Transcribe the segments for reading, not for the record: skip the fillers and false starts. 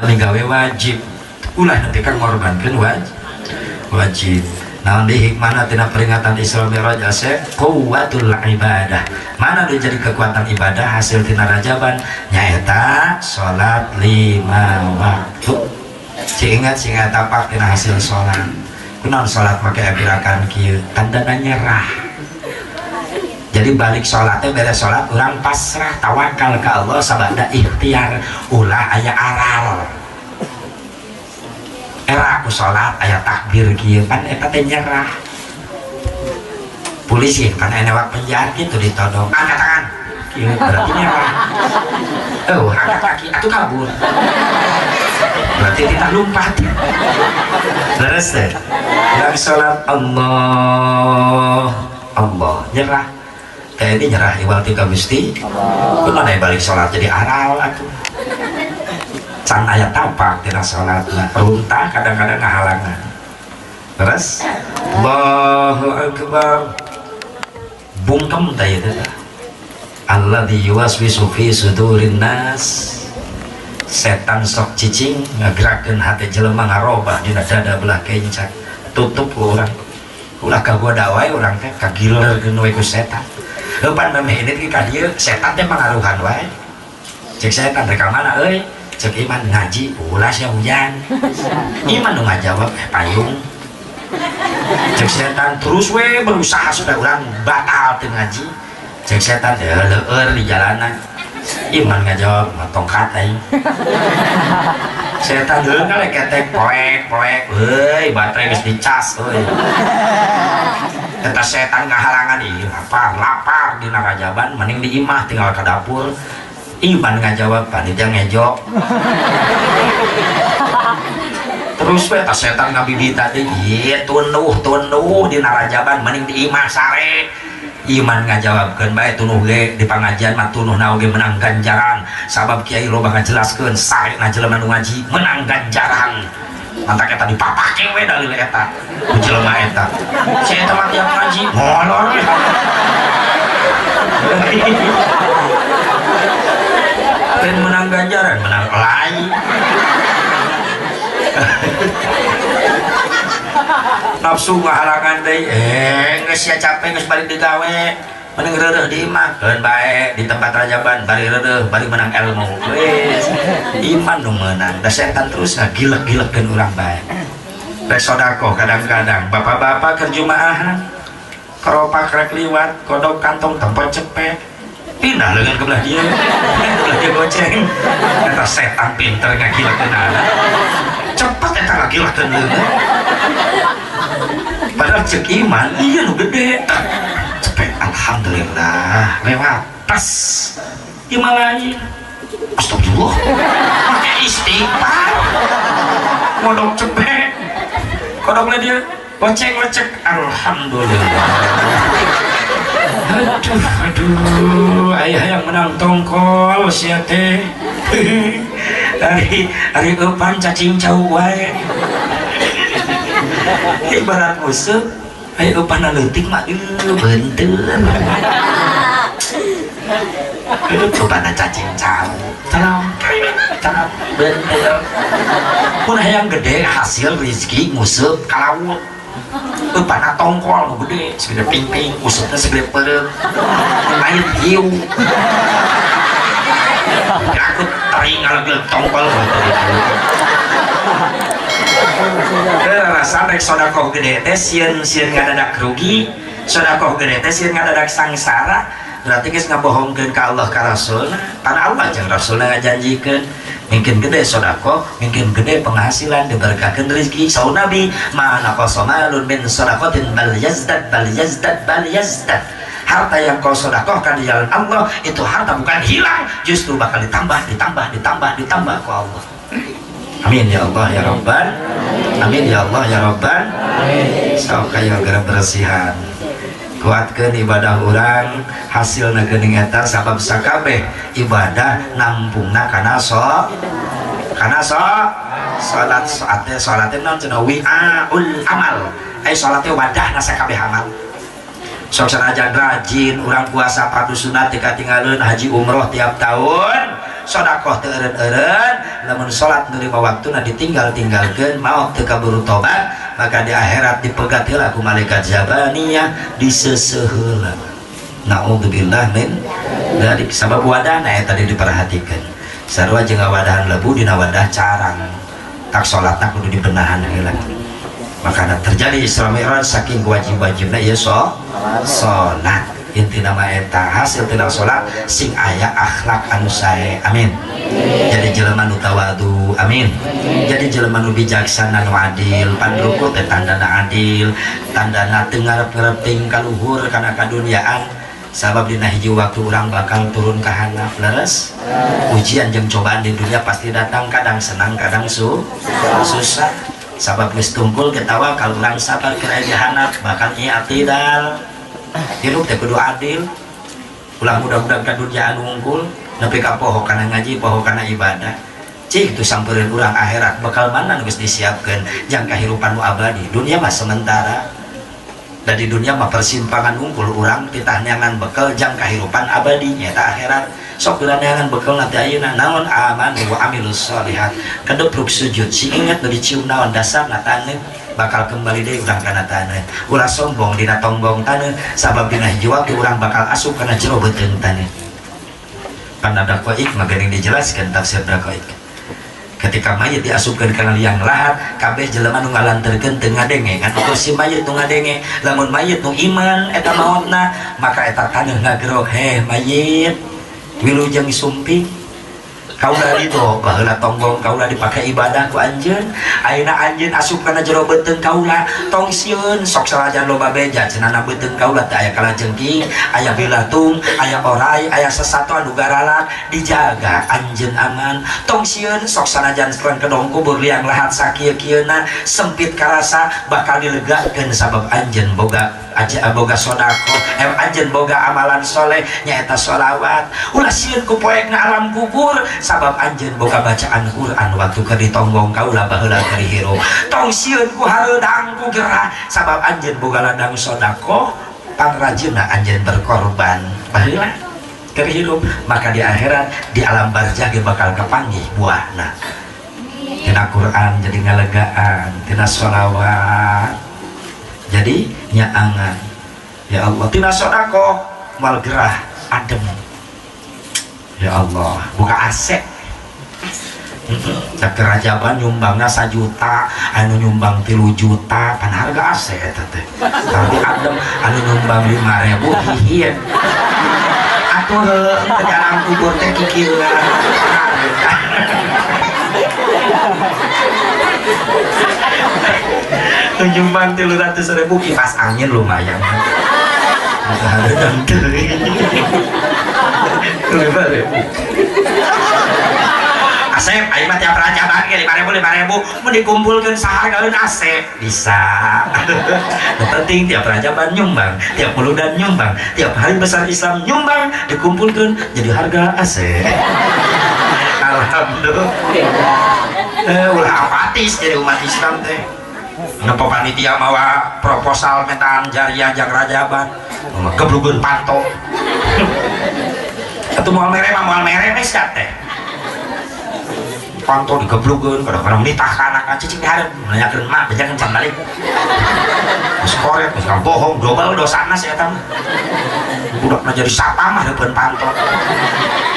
Gawe wajib ulah nepi ka ngorbankeun wajib. Naon di hikmahna tina peringatan Isra Mi'raj, asep? Quwwatul ibadah. Mana nu jadi kekuatan ibadah hasil tina rajaban? Nyaeta salat 5 waktu. Cing ingat, sing tapak tina hasil salat. Kunaon salat make gerakan kieu? Tandana nyerah. Jadi balik sholatnya, beres sholat urang pasrah, tawakal ke Allah, sabada ikhtiar. Ulah aya aral era aku sholat aya takbir kieu, pan eta teh nyerah. Polisi kan aya newak penjahat gitu, ditodong, angkat tangan kieu, berarti nyerah. Oh, angkat kaki atuh, kabur, berarti kita lompat. Terus deh yang sholat Allah Allah, nyerah. Kayak ini nyerah iwal ti ka Gusti. Kunaon aya balik sholat jadi aral atuh? Can aya tapak tina sholat. Nah, runtah kadang-kadang ngahalangan. Terus Allahu Akbar, bungkem teh itu tah. Alladzi yuwaswisu fi sudurin nas. Setan sok cicing ngagerakeun hati jelema, ngarobah dina dada belah kencak. Tutup ku urang, ulah kagoda wae urang teh, kagilerkeun we ku setan. Eupan memeh ini ka dieu setan teh mangaruhan wae. Cek setan, "Rek ka mana euy?" Cek iman, "Ngaji." "Ulah sia, hujan." Iman nu ngajawab, "Eh, payung." Cek setan, terus we berusaha supaya urang batal teu ngaji. Cek setan, "Ya leueur di jalanan." Iman ngajawab, "Mah tongkat aing." Setan heuh ngaleketek, poek poek euy, baterai geus dicas euy. Eta setan ngahalangan. Ih, lapar lapar dina rajaban, mending di imah, tinggal ke dapur. Iman ngajawab, "Panitia ngejok." Terus we eta setan ngabibita teh, ieu tunduh tunduh dina rajaban, mending di imah sare. Iman ngajawabkeun bae, "Tunuh ge di pangajian mah tunuhna oge menang ganjaran, sabab kiai loba ngajelaskeun sare na jelema nu ngaji menang ganjaran." Mantak eta dipapake we dalil eta ku jelema eta. Si eta mah tiap ngaji molor we. Lain menang ganjaran, menang lain. Nafsu ngahalangan deui. Eh, geus sia capek, geus balik digawe, mending reureuh di imah. Keun bae di tempat rajaban, bari reureuh bari menang ilmu. Wis iman nu meunang da setan terus ngagilek-gilekeun urang bae. Rek sodakoh, kadang-kadang bapak-bapak keur jumaahan, keropak rek liwat, kodok kantong tempat cepet, pindah lengan ke belah dia, ke belah dia, goceng. Eta setan pinter ngagilekeun anak, cepet eta ngagilekeun leungeun. Padahal cek iman, iya nu gede, cepet, alhamdulillah lewat pas. Iman lain, astagfirullah, pakai istighfar, kodok cepet, kodoknya dia goceng lecek, alhamdulillah. Aduh aduh, ayah yang menang tongkol sia teh. Hari hari eupan cacing cau wae, ibarat musuh ayo eupan leutik mah beunteun. Aduh, eupan cacing cau, calong calong, beunteun. Mun hayang gede hasil rezeki, nguseup ka laut. Eupan tongkol nu gede segede pingping, usupna segede peureum, lain hiu. Aku tering ngalagel tongkol. Rasa rek sodakoh gede teh sieun, sieun ngadadak rugi. Sodakoh gede teh sieun ngadadak sangsara, berarti geus ngabohongkeun ka Allah ka Rasulna. Karena Allah jeung Rasulna ngajanjikeun mungkin gede sodakoh, mungkin gede penghasilan, diberkahkan rezeki. Saur Nabi, ma naqasa malun min sodakotin bal yazdad bal yazdad bal yazdad. Harta yang kau sodakohkan di jalan Allah itu harta bukan hilang, justru bakal ditambah, ditambah, ditambah, ditambah ku Allah. Amin ya Allah ya Rabban. Amin ya Allah ya Rabban. Sok kayo geura bersihan, kuatkeun ibadah urang, hasilna geuning eta, sabab sakabeh ibadah nampungna kana so kana so salat. Salatnya, salatnya naon cenah? Wi'aul amal. Ai salatnya wadahna sakabeh amal. Sok sanajan rajin urang puasa fardu sunat teu katinggaleun, haji umroh tiap tahun. Sedekah teu eureun-eureun. Lamun salat nu lima waktuna ditinggal-tinggalkeun, maot teu kaburu tobat, maka di akhirat dipegat heula ku malaikat zabaniyah, diseuseuh heula. Naudzubillah min dzalik. Sabab wadahna eta tadi diperhatikan, sarua jeung ngawadahan lebu dina wadah carang. Tak salatna kudu dibenahan heula. Makana terjadi Isra Mi'raj saking wajib-wajibna ieu salat. Intina mah eta hasil tina salat sing aya akhlak anu sae, amin. Jadi jelema nu tawadu, amin. Jadi jelema nu bijaksana, nu adil. Pan ruku teh tandana adil, tandana teu ngarep-ngarep ting kaluhur kana kadunyaan, sabab dina hiji waktu urang bakal turun ka handap. Leres, ujian jeung cobaan di dunia pasti datang, kadang senang, kadang susah. Sabab geus tungkul ketawa kalau urang sabar keur aya di handap bakal i'tidal. Hirup teh kudu adil, ulah mudah-mudahan kadunyaan unggul nepi ka poho kana ngaji, poho kana ibadah. Cik tuh samperin urang akhirat bakal mana nu geus disiapkeun jang kahirupan nu abadi. Dunia mah sementara dan di dunia mah persimpangan unggul. Urang titah neangan bekal jang kahirupan abadi, nyata akhirat. Sok geura neangan bekal nanti ayeuna naon? Amanu wa amilus sholihat. Kedepruk sujud si inget nu dicium naon? Dasarna taneuh, bakal kembali deui urang kana taneuh. Ulah sombong dina tonggong taneuh, sabab dina hiji waktu urang bakal asup kana jero beuteung taneuh. Kana daqaiq mah geuning dijelaskan tafsir daqaiq, ketika mayit diasupkeun kana liang lahat, kabeh jelema nu ngalanterkeun teu ngadenge, ngan ukur si mayit nu ngadenge. Lamun mayit nu iman eta maotna, maka eta taneuh ngagerok, "Heh mayit, wilujeng sumping. Kaula ridho baheula tonggong kaula dipake ibadah ku anjeun. Ayeuna anjeun asup kana jero beuteung kaula. Tong sieun, sok sanajan loba beja cenah, beuteung kaula teh aya kalajengking, aya bilatung, aya orai, aya sesato anu garalak, dijaga anjeun aman. Tong sieun, sok sanajan serang kedong kubur liang lahat sakieu-kieuna sempit karasa, bakal dilegakeun sabab anjeun boga aja, boga sodako, anjeun boga amalan soleh, nyaeta sholawat. Ulah sieun ku poekna alam kubur, sabab anjeun boga bacaan Quran waktu keur ditonggong kaula baheula keur hirup. Tong sieun ku hareudang, ku gerah, sabab anjeun boga ladang sodako, pangrajinna anjeun berkorban baheula keur hirup." Maka di akhirat, di alam barzah ge bakal kapanggih buahna. Tina Quran jadi ngalegaan, tina sholawat jadi nyaangan, ya Allah. Tina sodako mal gerah, adem, ya Allah. Buka AC. Cak kerajaban nyumbangna 1 juta, anu nyumbang 3 juta, kan harga AC eta teh tapi adem. Anu nyumbang 5.000 hihien atuh ke dalam kubur teh kikieuan. Nyumbang 300.000 kipas angin lumayan. Hareudang teuing 5.000. Asep, ayo mah tiap rajaban ge 5.000, 5.000, mau dikumpulkan sahargaeun AC bisa. Yang penting tiap rajaban nyumbang, tiap muludan nyumbang, tiap hari besar Islam nyumbang, dikumpulkan jadi harga AC. Alhamdulillah. Ulah apatis jadi umat Islam teh. Nempo panitia mawa proposal mentaan jariah jang rajaban, geblugeun panto. Atuh moal mere mah moal mere we sia teh. Panto digeblugeun, kadang-kadang nitah ka anak cicing di hareup, nanyakeun mak, bejakeun can balik. Geus koret, geus bohong, dobel dosana si eta mah. Budakna jadi satpam hareupeun panto.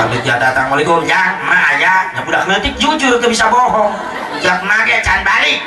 Panitia datang, "Assalamualaikum, jang, mak aya." Nya budak leutik jujur teu bisa bohong. Cek mak ge can balik.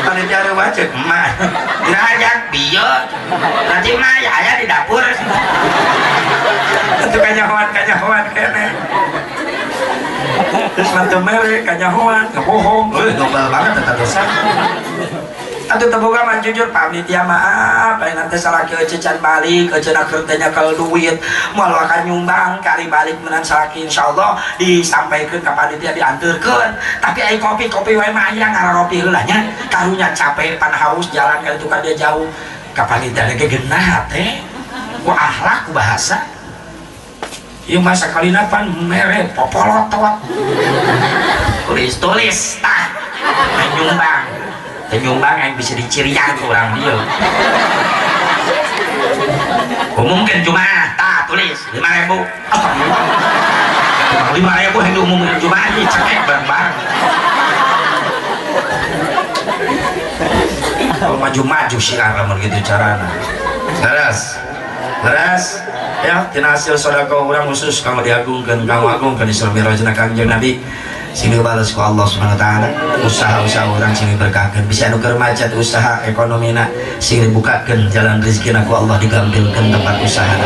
Panitia reuwat cek emak. Iraha jang? Bieu. Berarti emak ya aya di dapur. Atuh kanyahoan kanyahoan keneh. Terus mantu mere kanyahoan, ngebohong. Euy, dobel banget eta dosa. Atuh teu boga mah jujur, "Panitia maaf, aya nanti salaki ece can balik, ece nak teh nyekel duit, moal akan nyumbang kali balik meunang salaki, insyaallah disampaikan ka panitia dianterkeun. Tapi ai kopi kopi wae mah aya, ngararopi heula nya, karunya capek pan haus jalan kali itu ka dia jauh." Ka panitia ge genah teh. Ku akhlak, ku bahasa. Ieu mah sakalina pan mere popolotot. Tulis-tulis tah. Nyumbang. Teu nyumbang aing bisa dicirian ku urang dieu. Umumkeun Jumat, tah tulis 5.000. Astagfirullah. Tong 5.000 yang diumumkan Jumat dicekek bareng-bareng. Kalau maju-maju syiar lamun gitu carana. Leres. Leres. Ya, tina hasil sedekah urang khusus kanggo diagungkeun, kanggo agungkeun Isra Mi'rajna Kangjeng Nabi. Sing dibales ku Allah Subhanahu wa taala. Usaha-usaha urang sing diberkahkeun. Bisa anu keur macet usaha ekonomina sing dibukakeun jalan rezekina ku Allah digampilkeun tempat usahana.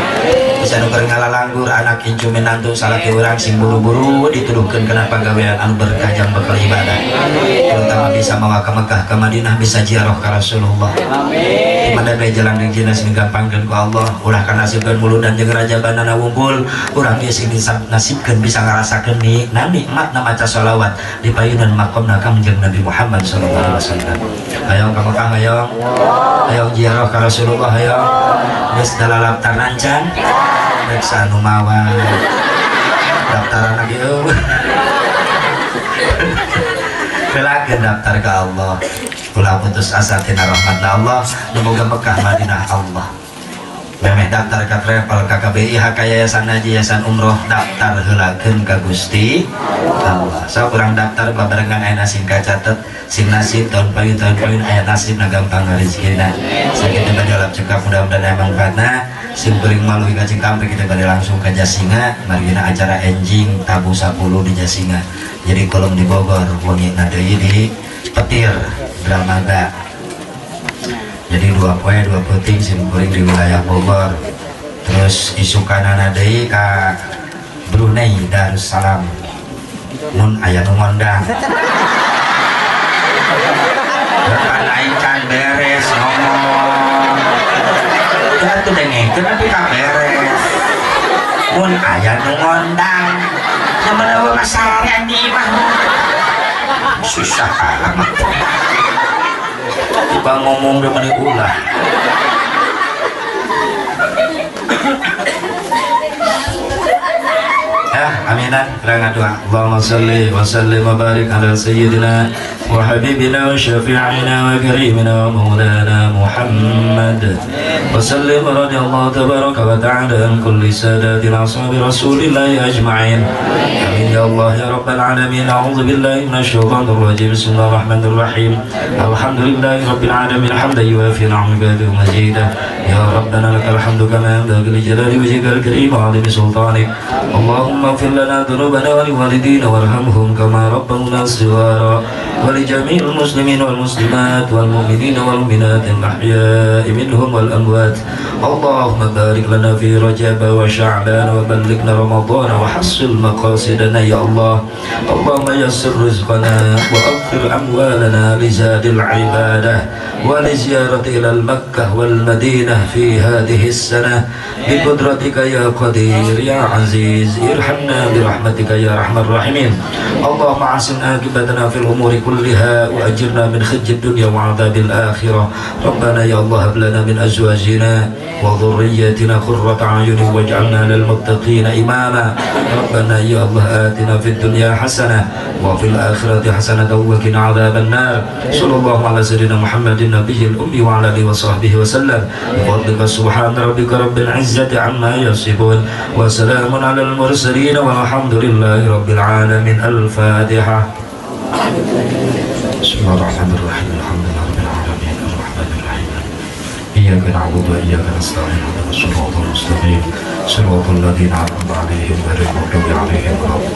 Bisa anu keur ngalalanggur anak incu menantu salaki urang sing buru-buru dituduhkeun kana pagawean anu berkah jang bekal ibadah. Terutama bisa mawa ka Mekah ka Madinah bisa ziarah ka Rasulullah. Amin. Mana bae jalan rezekina sing digampangkeun ku Allah, ulah kana nasibkeun muludan jeung rajabanana wungkul, urang ge sing nasibkeun bisa ngarasakeun nikmatna maca sholawat di payunan makomna Kangjeng Nabi Muhammad sallallahu alaihi wasallam. Hayang ka Mekah hayang. Hayang ziarah ka Rasulullah hayang. Geus dalalaptar rancan. Rek anu mawa. Daftaran lagi eueuh. Kelakeun daftar ka Allah. Ulah putus asa tina rahmatna Allah, nu boga Mekah Madinah Allah. Memeh daftar ka travel ka KBIH ka Yayasan Haji Yayasan Umroh daftar heulakeun ka Gusti Allah. So kurang daftar babarengan aya sing kacatet sing nasib tahun payun aya nasib na gampang rezekina. Sakitu bade dalam cekap mudah-mudahan aya manfaatna. Sim kuring malu ka Cikampek kita bade langsung ka Jasinga margina acara enjing tabu 10 di Jasinga. Jadi kolom di Bogor wengi na deui di Petir Dramaga. Jadi 2 poe 2 peuting sim kuring di wilayah Bogor. Terus isukanana deui ka Brunei Darussalam. Mun aya nu ngondang. Depan aing can beres ngomong. Ya tuh dengekeun tapi ka beres. Mun aya nu ngondang. Nya mana masalah di imah. Susah alamat. Tiba ngomong dia mani ulah. Ya, aminan, kurang doa. Allahumma salli wa sallim wa barik ala sayyidina wa habibina wa syafi'ina wa karimina wa maulana Muhammad. Wa sallim radhiyallahu tabaraka wa ta'ala an kulli sadatina ashabi rasulillahi ajma'in. Amin ya Allah ya rabbal alamin. A'udzu billahi minasyaitonir rajim. Bismillahirrahmanirrahim. Alhamdulillahi rabbil alamin hamdan yuwafi ni'amahu mazidah. Ya Rabbana lakal hamdu kama yanbaghi li jalali wajhikal karim wa 'azimi sultanik. Allahumma ighfir lana dzunubana wa liwalidina warhamhum kama rabbawna shighara wa li jami'il muslimin wal muslimat wal mu'minina wal mu'minat al ahya'i minhum wal amwat. Allahumma barik lana fi Rajab wa Sya'ban wa ballighna Ramadan wa hassil maqasidana ya Allah. Allahumma yassir rizqana wa aghfir amwalana li zadil ibadah wa li ziyarati ila al Makkah wal Madinah fi hadhihi as-sanah bi qudratika ya qadir ya aziz. Irhamna bi rahmatika ya arhamar rahimin. Allahumma ahsin aqibatana fil umuri kulliha wa ajirna min khizyid dunya wa adzabil akhirah. Rabbana ya Allah hab lana min azwajina wa dhurriyyatina qurrata a'yunin waj'alna lil muttaqina imama. Rabbana ya Allah atina fid dunya hasanah wa fil akhirati hasanah wa qina adzaban nar. Sallallahu ala sayyidina Muhammadin nabiyil ummi wa ala alihi wa sahbihi wa sallam. Bi fadlika subhana rabbika rabbil izzati amma yasifun wa salamun alal mursalin walhamdulillahi rabbil alamin. Al-Fatihah. Bismillahirrahmanirrahim. Alhamdulillahi rabbil alamin arrahmanir rahim. Iyyaka na'budu wa iyyaka nasta'in. Ihdinas siratal mustaqim. Siratal ladzina an'amta 'alaihim ghairil maghdubi 'alaihim waladdallin.